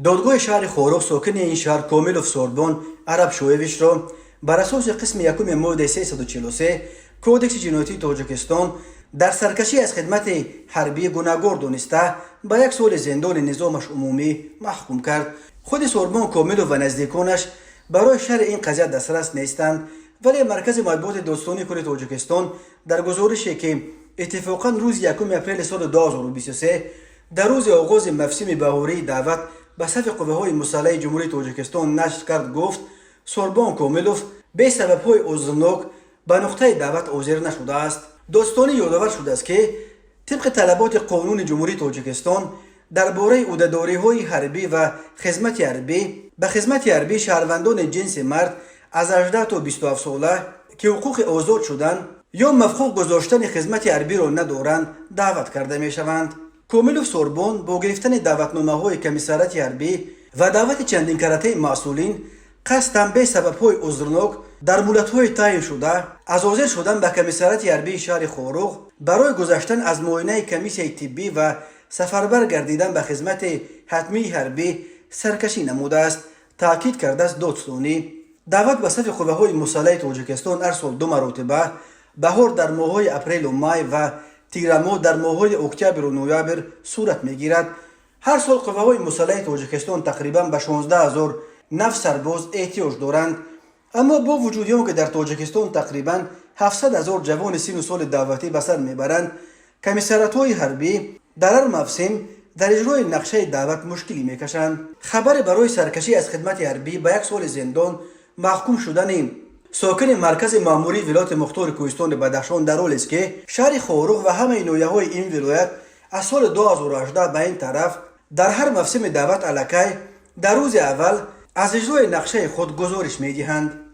Додгоҳи шаҳри Хоруғ сокини ин шаҳр Комилов Сорбон Арабшоевичро бар асоси қисми якуми моддаи 343 Кодекси ҷиноятии Тоҷикистон дар саркашӣ аз хидмати ҳарбӣ гунаҳгор дониста, ба як соли зиндони низомаш умумӣ маҳкум кард. Худи Сорбон Комилов ва наздиконаш барои шарҳи ин қазия дастрас нестанд, вале Маркази матбуоти додситонии кулли Тоҷикистон дар гузорише, ки иттифоқан рӯзи 1 апрели соли 2023, дар рӯзи оғози мавсими баҳории даъват ба сафи қувваҳои мусаллаҳи Ҷумҳурии Тоҷикистон нашр кард, гуфт, Сорбон Комилов бе сабабҳои узрнок ба нуқтаи даъват ҳозир нашудааст. Додситонӣ ёдовар шудааст, ки тибқи талаботи Қонуни Ҷумҳурии Тоҷикистон дар бораи ӯҳдадориҳои ҳарбӣ ва хизмати ҳарбӣ, ба хизмати ҳарбӣ шаҳрвандони ҷинси мард аз 18 то 27 сола, ки ҳуқуқи озод шудан ё мавқуф гузоштани хизмати ҳарбиро надоранд, даъват карда мешаванд. Комилов Сорбон бо гирифтани даъватномаҳои комиссариати ҳарбӣ ва даъвати чандинкаратаи масъулин қасдан бе сабабҳои узрнок дар муҳлатҳои таъйиншуда аз ҳозир шудан ба комиссариати ҳарбии шаҳри Хоруғ барои гузаштан аз муоинаи комиссияи тиббӣ ва сафарбар гардидан ба хизмати ҳатмии ҳарбӣ саркашӣ намудааст, таъкид кардааст додситонӣ. Даъват ба сафи қувваҳои мусаллаҳи Тоҷикистон ҳар сол ду маротиба, баҳор дар моҳҳои апрелу май ва тирамоҳ дар моҳҳои октябру ноябр сурат мегирад. Ҳар сол қувваҳои мусаллаҳи Тоҷикистон тақрибан ба 16 ҳазор нав сарбоз эҳтиёҷ доранд. Аммо бо вуҷуди он ки дар Тоҷикистон тақрибан 700 ҳазор ҷавони сину соли даъватӣ ба сар мебаранд, комиссариатҳои ҳарбӣ дар ҳар мавсим дар иҷрои нақшаи даъват мушкилӣ мекашанд. Хабаре барои саркашӣ аз хидмати ҳарбӣ ба як соли зиндон маҳкум шудани сокини маркази маъмурии вилояти мухтори кӯҳистони Бадахшон дар ҳолест, ки шаҳри Хоруғ ва ҳамаи ноҳияҳои ин вилоят аз соли 2018 ба ин тараф дар ҳар мавсими даъват аллакай дар рӯзи аввал аз иҷрои нақшаи худ гузориш медиҳанд.